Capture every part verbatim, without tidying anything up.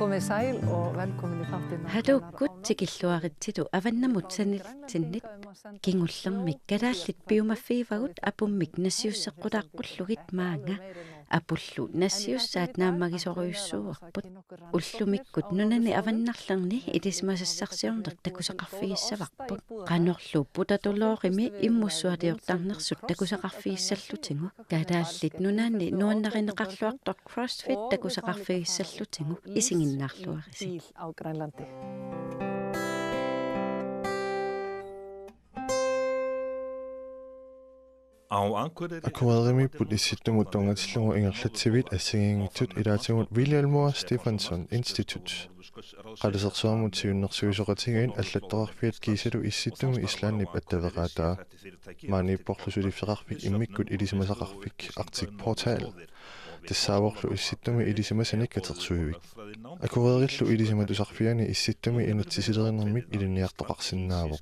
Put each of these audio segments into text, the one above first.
Komið sæl og velkomin í þáttinn. Haluukkut tikilluaritsilu avannamut sanillitsinnit. Kingullermik kalaallit piumaffigivagut apummik nassiusseqqutaaqqullugu maanga. Apullu nassiussaat naammagisorujussuuarput. Ullumikkut nunani avannarlerni ilisimasassarsiorneq takusaqarfigissavarput. Qanorlu Buddha Dolorimi immussualiortarnersut takusaqarfigissallutigu. Kalaallit Nunaanni nuannarineqarluartoq CrossFit takusaqarfigissallutigu isiginnaarluarisi. Á Grænlandi. Akuerimiipput Issittumut tunngatillugu ingerlatsivit assigiinngitsut ilaatigut Vilhelmur Stefansson Institut. Qalisersuarmut siunnersuisoqatigiit allattoqarfiat kiisalu Issittumi Islandip attaveqaataa. Maaniipporlu suliffeqarfik immikkut ilisimasaqarfik Arctic Portal. Tassaavorlu Issittumi ilisimasanik katersuivik. Akuerillu ilisimatusarfiani Issittumi inissisilerinermik ilinniartoqarsinnaavoq.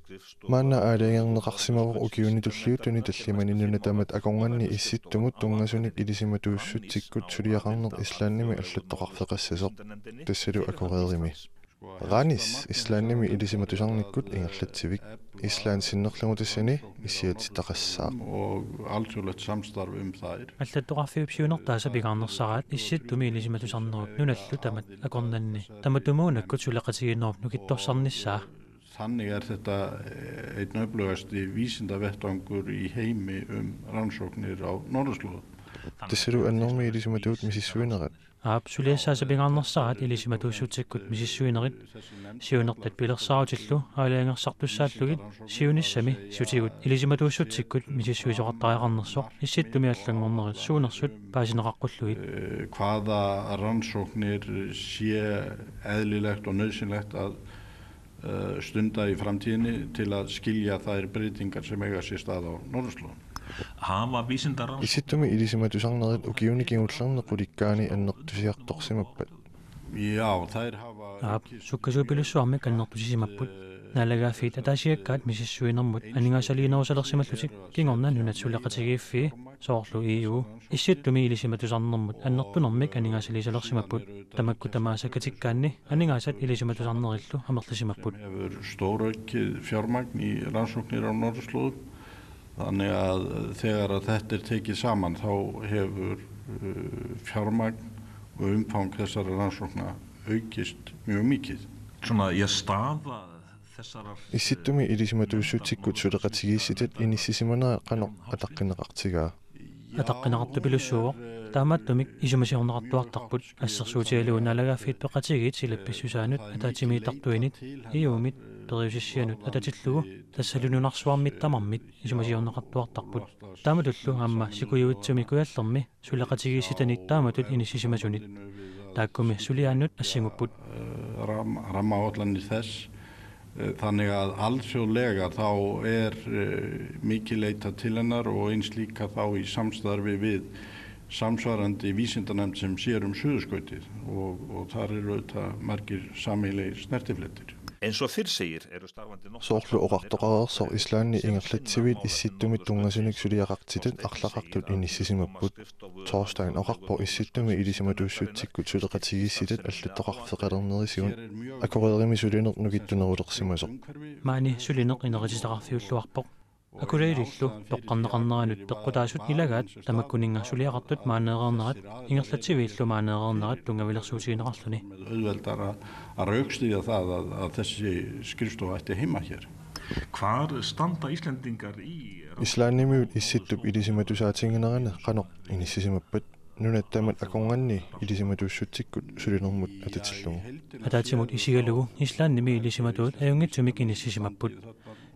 Maanna aalajangerneqarsimavoq ukiuni tulliuttuni tallimani nuna tamat akornanni Issittumut tunngasunik ilisimatuussutsikkut suliaqarneq Islandimi allattoqarfeqassasoq. Tassalu Akuerimi. Ranis Islandimi ilisimatusarnikkut ingerlatsivik. Island sinnerlugu tassani issiatitaqassaaq. Og alþjóðlegt samstarf um þær. Allattoqarfiup siunertaasa pingaarnersaraat Issittumi ilisimatusarnerup nunallu tamat akornanni tamatumuunakkut suleqatigiinnerup nukittorsarnissaa. Þannig er þetta, eh, einn öflugasti vísindavettvangur í heimi um rannsóknir á norðurslóðum. Tassalu annermik ilisimatuut misissuinerat. Aap, suliassaasa pingaarnersaraat ilisimatuussutsikkut misissuinerit. Siunertat pilersaarutillu aalajangersartussaallugit siunissami sutigut ilisimatuussutsikkut misissuisoqartariaqarnersoq Issittumi allanngornerit suunersut paasineqaqqullugit. Eh, hvaða rannsóknir sé eðlilegt og nauðsynlegt að, eh, stunda í framtíðinni til að skilja þær breytingar sem eiga sér stað á norðurslóðum. Hafa vísindarannsóknir Issittumi ilisimatusarnerit ukiuni kingullerni qulikkaani annertusiartorsimappat. Já, þær hafa Aap, sukkasuupilussuarmik annertusisimapput. Naalagaaffiit ataasiakkaat misissuinermut aningaasaliinerusalersimallutik kingorna nunat suleqatigiiffii soorlu E U Issittumi ilisimatusarnermut annertunermik aningaasaliisalersimapput. Tamakku tamaasa katikkaanni aningaasat ilisimatusarnerillu amerlisimapput. Hefur stóraukið fjármagn í rannsóknir á norðurslóðum. Þannig að, eh, þegar að þetta er tekið saman, þá hefur, eh, fjármagn og umfang þessara rannsókna aukist mjög mikið. Svona, ja, staða þessarar Issittumi ilisimatuussutsikkut suleqatigiissitat inissisimanerat qanoq ataqqinneqartigaa? Ataqqinneqartupilussuuvoq. Taamaattumik isumasiorneqartuartarput, assersuutigalugu naalagaaffiit peqatigiit silap pissusaanut ataatsimiittartuinit, E U-mit, periusissianut atatillugu, tassalu nunarsuarmit tamarmit isumasiorneqartuartarput. Taamatullu aamma Sikuiuitsumi Kujallermi suleqatigiissitanik taamatut inissisimasunit. Taakkumi suliaannut assingupput. Eh, ram-, rammaáætlanir þess. Eh, Þannig að alþjóðlega, eh, mikið leitað til hennar og eins líka í samstarfi við samsvarandi vísindanefnd sem sér um Suðurskautið og, og þar eru auðvitað margir sameiginlegir snertifletir. Eins og fyrr segir eru starfandi nokkur Soorlu oqartoqareersoq Islandi ingerlatsivit Issittumi tunngasunik suliaqartitat arlaqartut inissisimapput. Thorstein oqarpoq Issittumi ilisimatuussutsikkut suleqatigiissitat allattoqarfeqalernerisigut Akuerimi sulineq nukittunerulersimasoq. Maani sulineq inerisitaqarfiulluarpoq. Akurerillu toqqarneqarneranut peqqutaasut ilagaat tamakkuninnga suliaqartut maaneereernerat ingerlatsiviillu maaneereernerat tunngavilersuutigineqarluni. Auðveldara að rökstyðja það, að, að, þessi skrifstofa ætti heima hér. Hvar standa Íslendingar í Islandimiut Issittup ilisimatusaatiginerani qanoq inissisimappat? Nunat tamat akornanni ilisimatuussutsikkut sulinermut atatillugu. Ataatsimut isigalugu Islandimi ilisimatuut ajunngitsumik inissisimapput.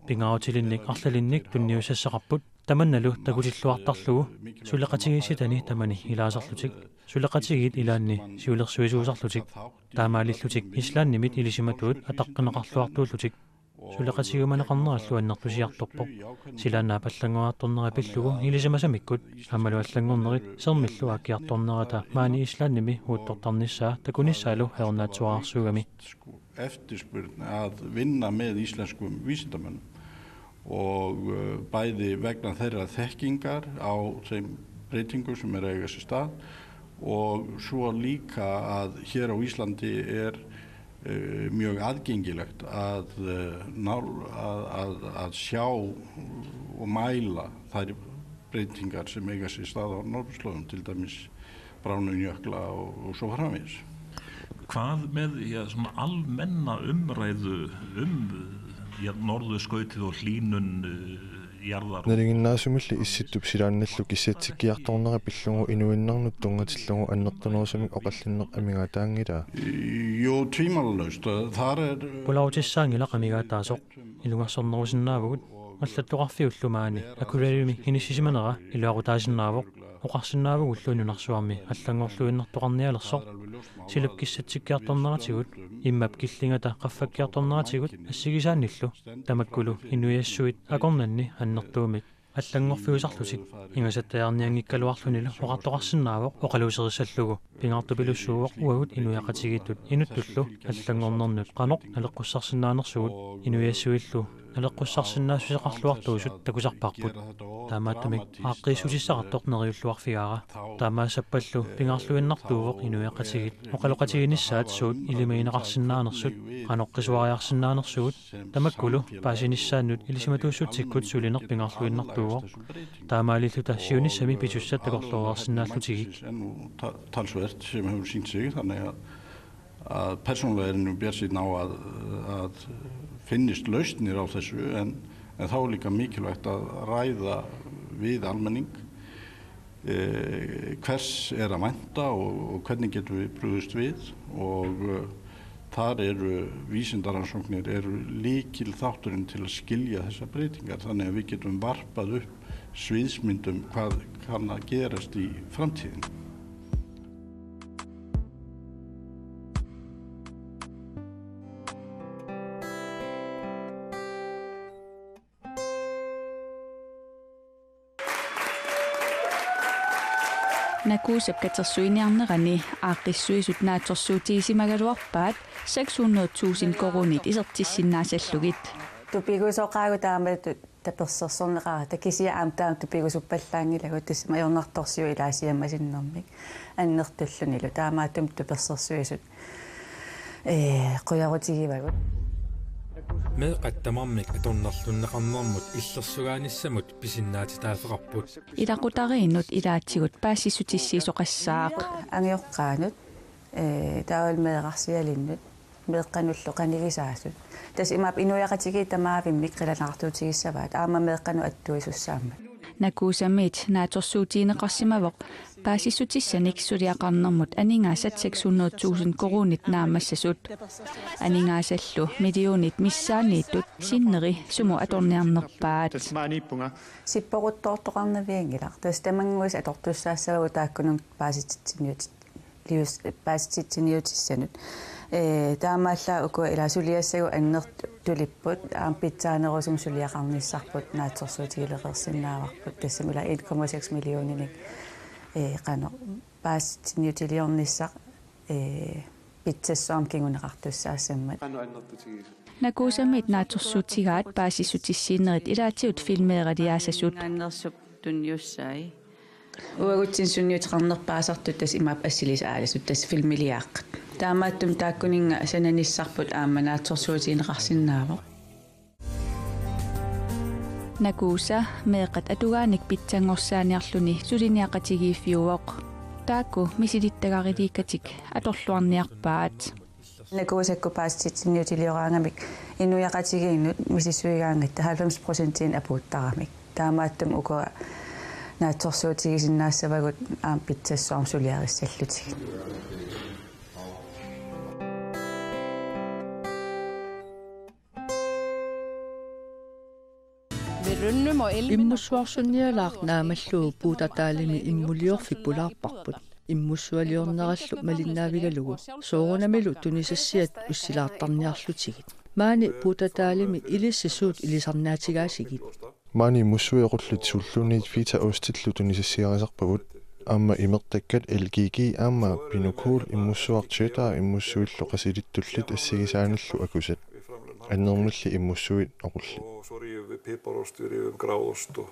Pingaarutilinnik arlalinnik tunniussassaqarput, tamannalu takutilluartarlugu suleqatigiissitani tamani ilaasarlutik, suleqatigiit ilaanni siulersuisuusarlutik, taamaalillutik Islandimit ilisimatuut ataqqinneqarluartuullutik. Suleqatigiumaneqarnerallu annertusiartorpoq. Silaannaap allanngoriartornera pillugu ilisimasamikkut aammalu allanngornerit sermillu aakkiartornerata maani Islandimi uuttortarnissaa takunissaalu ajornaatsuararsuugami. Eftirspurn, eh, vinna með íslenskum vísindamönnum og, eh, bæði vegna þeirra þekkingar á þeim breytingum sem eru eiga sér stað Og svo líka, að hér á Íslandi er eh, mjög aðgengilegt, eh, nál, að, að, að sjá og mæla þær breytingar sem eiga sér stað á norðurslóðum, til dæmis bráðnun jökla og, og svo framvegis. Hvað með, ja, svona almenna umræðu um, ja, norðurskautið og hlýnun, eh, jarðar? Nalinginnaasumilli Issittup silaannallu kissatsikkiartornera pillugu inuinnarnut tunngatillugu annertunerusumik oqallinneq amigaataanngilaa. Jo, tvímælalaust. Pulaarutissaanngilaq amigaataasoq. Ilungersornerusinnaavugut. Allattoqarfiullu maani Akulerimi inissisimanera iluaqutaasinnaavoq. Oqarsinnaavugullu nunarsuarmi allanngorluinnartoqarnialersoq. Silup kissatsikkiartorneratigut, immap killingata qaffakkiartorneratigut assigisaannillu. Tamakkulu inuiassuit akornanni annertuumik allanngorfiusarlutik ingasattajaarnianngikkaluarlunilu oqartoqarsinnaavoq oqaluuserissallugu. Pingaartupilussuuvoq uagut inuiaqatigiittut inuttullu allanngornernut qanoq naleqqussarsinnaanersugut, inuiassuillu naleqqussarsinnaassuseqarluartuusut takusarparput. Taamaattumik aaqqiissutissaqartoq neriulluarfigaara. Taamaassappallu pingaarluinnartuuvoq inuiaqatigiit oqaloqatiginissaat suut ilimagineqarsinnaanersut, qanoq qisuariarsinnaanersugut, tamakkulu paasinissaannut ilisimatuussutsikkut sulineq pingaarluinnartuuvoq. Taamaalilluta siunissami pisussat takorlooriarsinnaallutigik. Talsvert sem hefur sýnt sig, þannig að, að persónulega er nú bjartsýnn á, að, að finnist lausnir á þessu, en, en þá er líka mikilvægt að ræða við almenning, eh, hvers er að vænta og, og hvernig getum við brugðist við, og, eh, Þar eru vísindarannsóknir eru lykilþátturinn til að skilja þessar breytingar, þannig að við getum varpað upp sviðsmyndum, um, hvað kann að gerast í framtíðinni. Nakuusap katersuiniarnerani aaqqissuisut naatsorsuutigisimagaluarpaat seks hundrede tusind koruunit isertissinnaasallugit. Tupigusoqaagut taamatut tapersersorneqarata, kisianni aamma taama tupigusuppallaanngilagut, tassami ajornartorsiut ilaat siammasinnermik annertullunilu, taamaattumik tapersersuisut, ee, qujarutigivagut. Meeqqat tamarmik atornerlunneqarnermut illersugaanissamut pisinnaatitaaffeqarput. Ilaqutariinnut ilaatigut paasissutissiisoqassaaq. Angajoqqaanut, ee, taavalu meerarsialinnut, meeqqanullu qanigisaasut. Tassa imaappoq inuiaqatigiit tamaavimmik qilanaartuutigissavaat, aamma meeqqanut attuisussaammat. Nakuusamiit naatsorsuutigineqarsimavoq paasissutissanik suliaqarnermut aningaasat seks hundrede tusind koruunit naammassasut. Aningaasallu millionit missaanniittut sinneri sumut atorniarnerpaat. Sipporuttoortoqarnavianngilaq. Tassa tamannguisa atortussaassavagut taakkununnga paasititsiniut- lius-, paasititsiniutissanut. Ee, taamaallaat ukua ilaa suliassagut annertulipput, aamma pitsaanerusumik suliaqarnissarput naatsorsuutigilereersinnaavarput, tassami ilaa en komma seks millioninik, ee, qanoq paasitsiniutiliornissaq, ee, pitsassuarmik kinguneqartussaassammat. Nakuusamiit naatsorsuutigaat paasissutissiinerit ilaatigut filmeeraliaasasut. Uagutsinni sunniuteqarnerpaasartut tassa imaappoq assilisaalasut, tassa filmiliaaqqat. Taamaattumik taakkuninnga sananissarput aamma naatsorsuutigineqarsinnaavoq. Nakuusa meeqqat atugaanik pitsanngorsaaniarluni suliniaqatigiiffiuvoq. Taakku misilittagariliikkatik atorluarniarpaat. Nakuusakkut paasititsiniutilioraangamik inuiaqatigiinnut misissuigaangatta halvfems procentinik apuuttaramik. Taamaattumik ukua naatsorsuutigisinnaassavagut aamma pitsassuarmik suliarissallutigit. Immussuarsunnialaaq naamallugu Puutataalimi immuliorfik pulaarparput. Immussualiornerallu malinnaavigalugu soorunamilu tunisassiat ussilaartarniarlutigit. Maani Puutataalimi ilissi suut ilisarnaatigaasigut? Maani immussuit oqullit suulluunniit Vita Ostillu tunisassiarisarpagut. Aamma imertakkat L G G aamma Pinocol immussuaq Cheddar immussuillu qasilittullit assigisaanillu akusat. Annermilli immussuit oqullit. Og så river vi piparost, vi river gravdost og,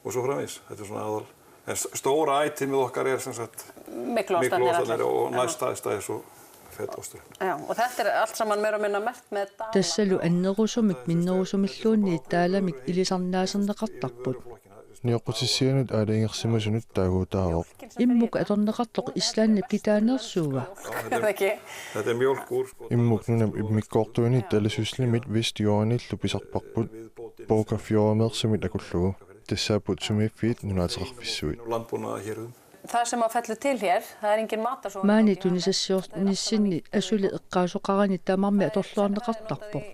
og så fremdeles. Dette er sånn aðal. En s-, stóra itemið okkar er sem sagt Mygluost. Mygluost og næststærsta er svo fettostur. Já, og þetta er allt saman meira og minna merkt með Dala. Tassalu annerusumik minnerusumilluunniit Dalamik ilisarnaaserneqartarput. Nioqqutissianut aalajangersimasunut taaguutaavoq. Immuk atorneqartoq Islandip kitaaneersuua. Immuk nunap immikkoortuini Dalasystemit Vestfjordillu pisarparput, Borgarfjörðarmeersumit akullugu. Tassaapput sumiiffiit nunaateqarfissuit. Landbúnaðarhéruðum. Maani tunisassiornissinni asuli eqqaasoqarani tamarmi atorluarneqartarpoq.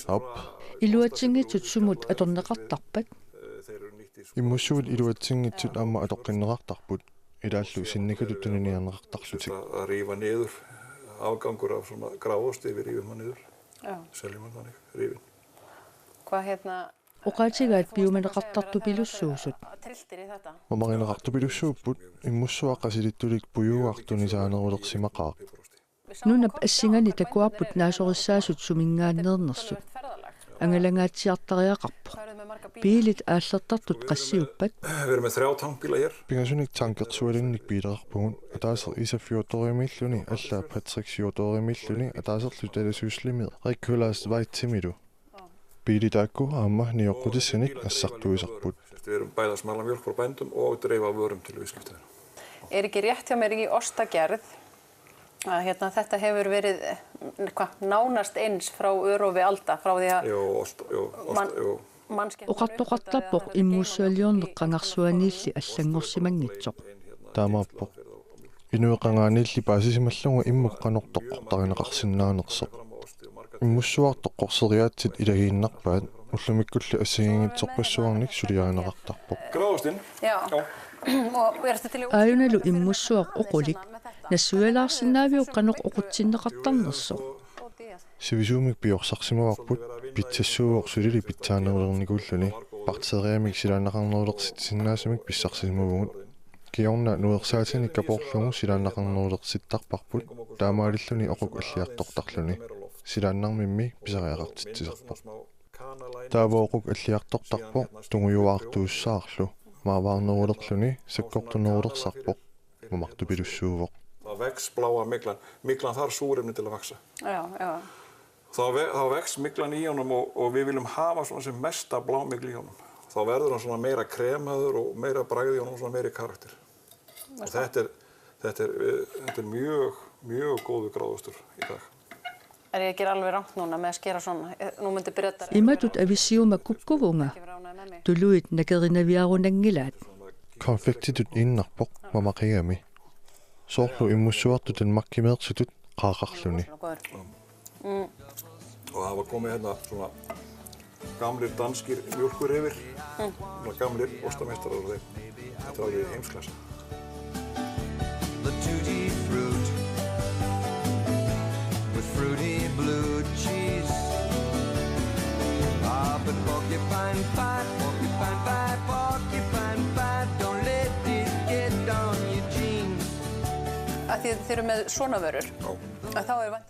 Aap. Iluatsinngitsut sumut atorneqartarpat? Immussuit iluatsinngitsut aamma atoqqinneqartarput. Ilaallu sinnikatut tuniniarneqartarlutik. Rífa niður, afgangur af svona gráðosti, við rífum hann niður. Já. Seljum hann þannig, rifinn. Oqaatigaat piumaneqartartupilussuusut. Mamarineqartupilussuupput, immussuaq qasilittulik pujuugaq tunisaanerulersimaqaaq. Nunap assingani takuarput naasorissaasut suminngaanneernersut. Angalangaatsiartariaqarpoq. Biilit aallertartut qassiuppat? Við erum með þrjá tankbíla hér. Pingasunik tankersualinnik biileqarpugut, ataaseq Ísafjörðurimiilluni, allaat Patreksfjörðurimiilluni, ataaserlu Dalasystemimi Reykhólasveitsiimilu. Biilit taakku aamma nioqqutissanik assartuisarput. Við erum bæði smala mjólk frá bændum og dreifa vörum til viðskipta. Er ekki rétt hjá mér í ostagerð, Að, hérna, þetta hefur verið, eh, hva, nánast eins frá örófi alda, frá því að Jú, ost-, jú, ost-, man-, jú. Mannskepnan Oqartoqartarpoq immussualiorneq qangarsuaniilli allanngorsimanngitsoq. Taamaappoq. Inuit qangaaniilli paasisimallugu immuk qanoq toqqortarineqarsinnaanersoq. Immussuaq toqqorseriaatsit ilagiinnarpaat, ullumikkulli assigiinngitsorpassuarnik suliarineqartarpoq. Gráðostin? Já. Já. Og er til Aajunalu immussuaq oqulik, nassuialaarsinnaaviuk qanoq oqutsinneqartarnersoq. Sivisuumik piorsarsimavarput, pitsassuuvoq sulili pitsaanerulernikuulluni, bakteriamik silaannaqarnerulersitsisinnaasumik pissarsisimavugut. Kingorna nuersaatinik kaporlugu silaannaqarnerulersittarparput, taamaalilluni oquk alliartortarluni. Silaannarmimmi pisariaqartitsisarpoq. Taava oquk alliartortarpoq tungujuaartuussaarlu, maavaarnerulerluni sakkortunerulersarpoq, mamartupilussuuvoq. Vex bláa myglan. Myglan þarf súrefni til að vaxa. Já, já. Þá ve-, þá vex myglan í honum og, og við viljum hafa svona sem mesta blámyglu í honum. Þá verður hann svona meira kremaður og meira bragð í honum og svona meiri karakter. Og Veist það? Þetta er, þetta er, eh, þetta er mjög, mjög góður gráðostur í dag. Er ég ekki alveg rangt núna með að skera svona? Eh, nú myndi Bretar Imatut avissiuma kukkuvunga. Tuluit nakerinaviarunanngilaat. Konfektitut innarpoq mamaqigami. Soorlu immussuartut Danmarkimeersutut qaaqarluni. Mm. Og hafa komið hérna svona gamlir danskir mjólkurefir. Mm. Svona gamlir ostameistarar og þeir. Þetta er alveg í heimsklassa. The tutti fruit with fruity blue cheese. Ah, but porcupine pie, porcupine pie, porcupine pie, don't let it get on your jeans. Af því að þið eru með svona vörur. Já.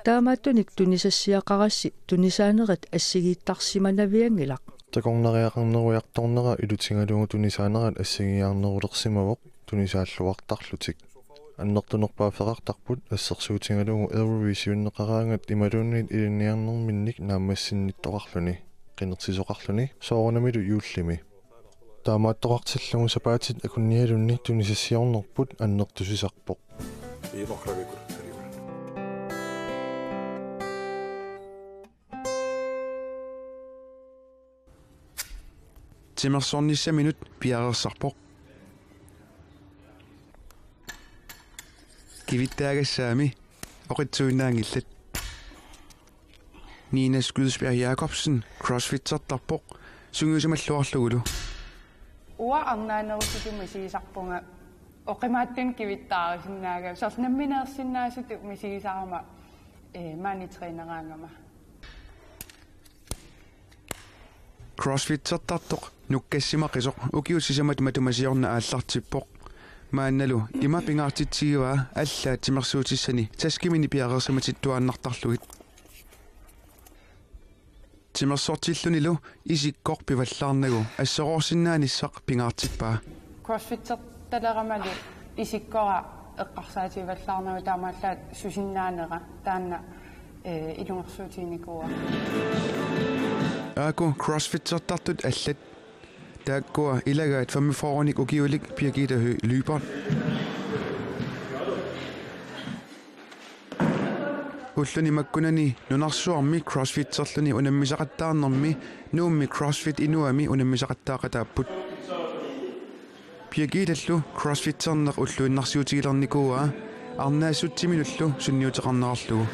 Taamaattunik tunisassiaqarassi tunisaanerit assigiittarsimanavianngilaq. Takornariaqarneruiartornera ilutigalugu tunisaanerat assigiiarnerulersimavoq tunisaalluartarlutik. Annertunerpaaffeqartarput assersuutigalugu Eurovisionneqaraangat imaluunniit ilinniarnerminnik naammassinnittoqarluni, qinersisoqarluni, soorunamilu juullimi. Taamaattoqartillugu sapaatit akunnialunni tunisassiornerput annertusisarpoq. Í nokkrar vikur, er jólin. Timersornissaminut piareersarpoq. Kivittaagassaami oqitsuinnaanngillat. Nina Skydsberg Jacobsen crossfittertarpoq sungiusimalluarlugulu. Uanga arnaanerusutut misigisarpunga oqimaatsunik kivittaarisinnaagama, soorlu nammineersinnaasutut misigisarama, eh, maani træneraangama. Crossfittertartoq nukkassimaqisoq ukiut sisamat matuma siorna aallartippoq. Maannalu ima pingaartitsigivaa allaat timersuutissani taskimini piareersimatittuaannartarlugit. Timersortillunilu isikkoq pivallaarnagu assoroorsinnaanissaq pingaartippaa. CrossFittertaleramalu isikkora eqqarsaatigivallaarnagu taamaallaat susinnaanera taanna, eh, ilungersuutiginikuuara. Aaku CrossFittertartut allat. Taakkua ilagaat femogfyrrenik ukiulik Birgitte Høegh Lyberth. Ulluni makkunani nunarsuarmi CrossFitterluni unammisaqattaarnermi Nuummi CrossFit Inuami unammisaqattaaqataapput. Birgittellu CrossFitterneq ulluinnarsiutigilernikuuaa arnaassutsiminullu sunniuteqarnerarlugu.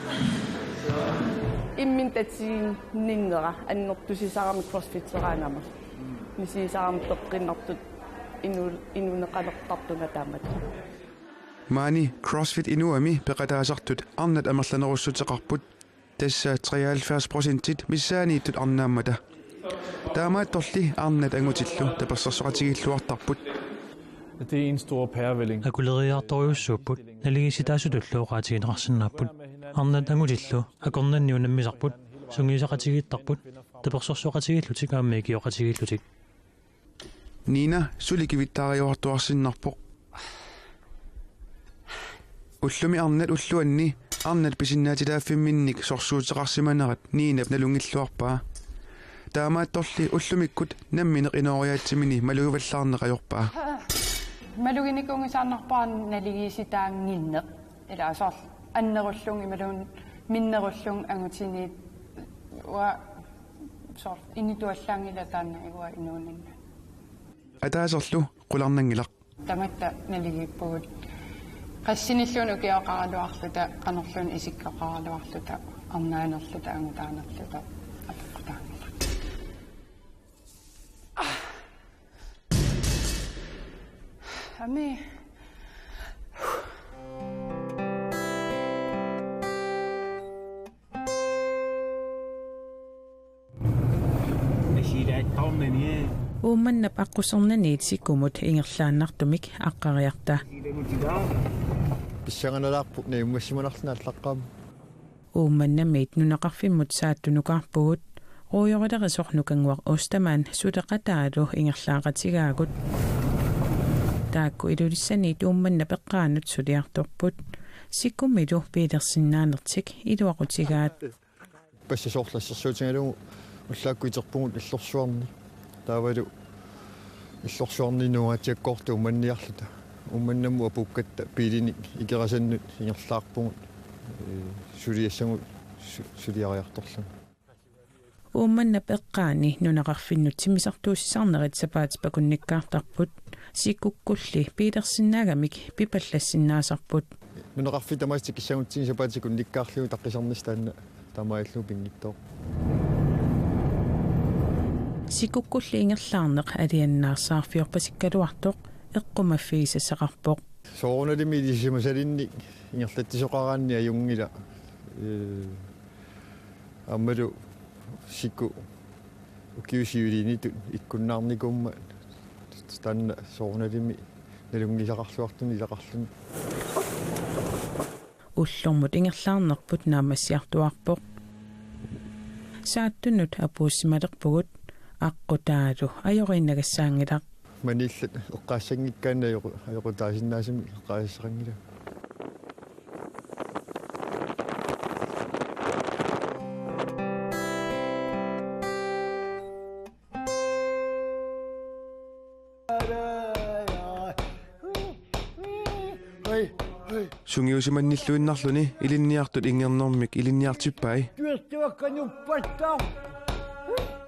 Imminut tatiginninnera annertusisarami CrossFitteraangama. Misigisarami peqqinnartut inu-, inuuneqalertartunga taamatut. Maani CrossFit Inuami peqataasartut arnat amerlanerussuteqarput, tassa treoghalvfjerds procentit missaanniittut arnaammata. Taamaattorli arnat angutillu tapersersoqatigiilluartarput. Det er en stor pærevælling. Akuleriiartorujussuupput, naligiissitaasutullu oqaatigineqarsinnaapput. Arnat angutillu akornanni unammisarput, sungiusaqatigiittarput, tapersersoqatigiillutik aamma ikioqatigiillutik. Nina suli kivittaariuartuarsinnarpoq. Ullumi arnat ulluanni arnat pisinnaatitaaffimminnik sorsuuteqarsimanerat Ninap nalunngilluarpaa. Taamaattorli ullumikkut nammineq inooriaatsimini malugivallaarneq ajorpaa. Maluginikuunngisaannarpara naligiissitaannginneq. Ilaa soorlu annerullunga imaluunniit minnerullunga angutiniit uanga soorlu inituallaanngilaq taanna uanga inuuninni. Ataaserlu qularnanngilaq. Tamatta naligiippugut. Qassinilluunniit ukioqaraluarluta, qanorluunniit isikkoqaraluarluta, arnaanerluta, angutaanerluta apeqqutaanngilaq. Ami. Uummannap aqqusernaniit sikumut ingerlaannartumik aqqariarta. Pissanganalaarpoq najummassimanarluni allaqqammat. Uummannamiit nunaqarfimmut saattunukaarpugut, ruujorilerisoq Nukannguaq Ostermann suleqataalu ingerlaaqatigaagut. Taakku Ilulissaniit Uummannap eqqaanut suliartorput. Sikumilu biilersinnaanertik iluaqutigaat. Passasoorlassersuutigalugu ullaakkut iterpugut Illorsuarni. Taavalu Illorsuarni nuugatsiakkoortut Uummanniarluta. Uummannamut apuukkatta biilinik Ikerasannut ingerlaarpugut, ee, suliassagut su-, suliariartorlugu. Uummannap eqqaani nunaqarfinnut timmisartuussisarnerit sapaatip akunnikkaartarput, sikukkulli biilersinnaagamik pipallassinnaasarput. Nunaqarfiit tamaasa tikissagutsigit sapaatip akunnikkaarlugu taqqisarnissaq taanna taamaalillugu pinngitsooq. Sikukkulli ingerlaarneq alianaarsaarfiorpasikkaluartoq eqqumaffigisassaqarpoq. Soorunalimi ilisimasalinnik ingerlatsisoqaraanni ajunngilaq. Ee, aammalu siku ukiut siuliinitut ikkunnaarnikuummat taanna soorunalimi nalunngisaqarluartuni ilaqarluni. Ullormut ingerlaarnerput naammassiartuaarpoq. Saattunut apuussimalerpugut, aqqutaalu ajoriinnagassaanngilaq. Maniillat eqqaassanngikkaanni ajoqu-, ajoqutaasinnaasumik eqqaasassaqanngilanga. Sungiusimannilluinnarluni ilinniartut ingernermik ilinniartippai.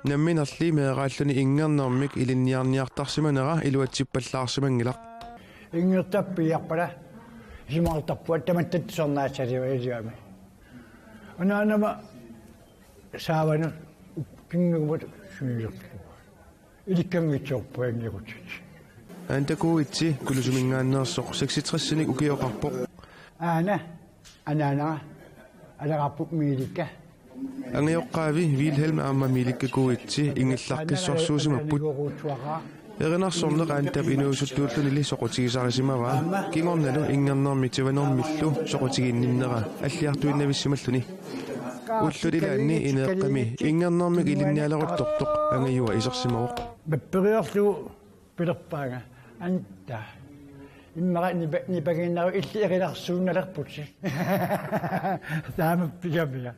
Namminerli meeraalluni ingernermik ilinniarniartarsimanera iluatsippallaarsimanngilaq. Ingertappiarpara isumaqartarpunga tamatta tusarnaassaliva iliami. Anaanama saavanut kingumat sygeplejerske. Ilikkanngitsoorpoq anngikutit. Anda Kuitse Kulusiminngaanneersoq seksogtresinik ukioqarpoq. Aana, anaanara, alaqarpoq Miilikka. Angajoqqaavi Vilhelm aamma Miilikka Kuitse ingillaqqissorsuusimapput. Erinarsorneq Andap inuusuttuullunili soqutigisarisimavaa, kingornalu ingernermi tivanermillu soqutiginninnera alliartuinnavissimalluni. Ullut ilaanni ineeqqami ingernermik ilinnialeruttortoq angajua isersimavoq. Mapperiarlugu pilerpaanga. Anta. Immaqa nipa-, nipangiinnarlugu illit erinarsuunnalerputit. Taamaappoq pigamia.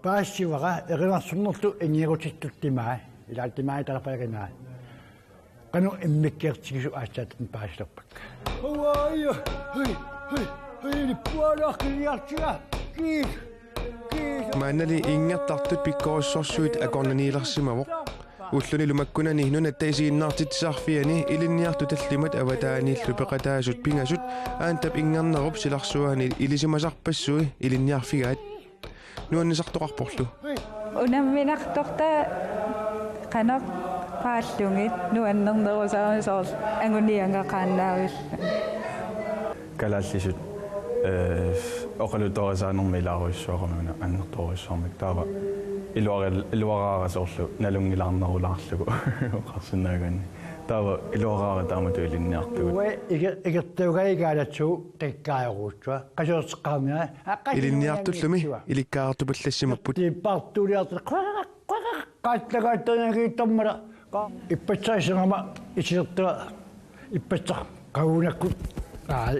Paasivara erinarsornerlu ingerutittuttut timaa. Ilaa timaa tarpalerinaa. Qanoq immikkoortigisoq aatsaat paasilerpakka. Hoi, hoi, hoi, hoi, nippualaarkiliartiga. Kiis, kiis. Maannali inngertartut pikkorissorsuit akornanniilersimavoq. Ullunilu makkunani Nunatta Isiginnaartitsisarfiani ilinniartut tallimat avataaniillu peqataasut pingasut Aantap inngernerup silarsuaani ilisimasarpassui ilinniarfigaat. Nuannisartoqarporlu. Unamminartortaa qanoq paallugit nuannernerusarami soorlu anguniagaqaannaavillu. Kalaallisut, ee, oqaluttuarisaanermi ilaarujussuaqarami una annertoorujussuarmik. Taava iluaril-, iluaraara soorlu nalunngilaarnerulaarlugu oqarsinnaagaanni. Taava iluaraara taamatut ilinniartugut. Uanga iger-, igertuugai kaalatsu takkaajoruutsua. Qasuerseqqaarnera. Aa, qasuerseqqaarnera. Ilinniartullumi ilikkagaqartupallassimapput. Tippartuuliartut. Qaallagaattorniagiittormala. Qa-, ippassaq isigama isilertua. Ippassaq qagunakkut. Aa,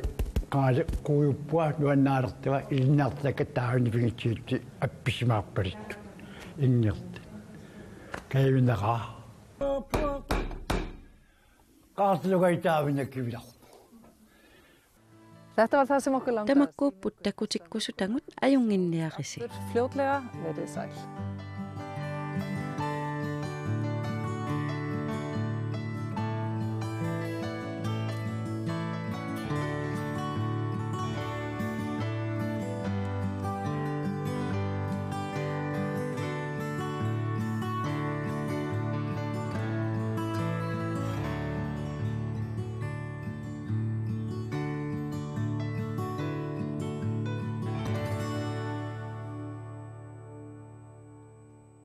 qaali kuujuppua nuannaalertua ilinniartut taakku taavani pingitsigitsi appisimaarpalittut. Inngertut. Kajuvinnaqaaq. Qaartilugaitaavinakkivilar. Tamakkuupput takutikkusutagut ajunnginniarisi. Fljótlega verið sæl.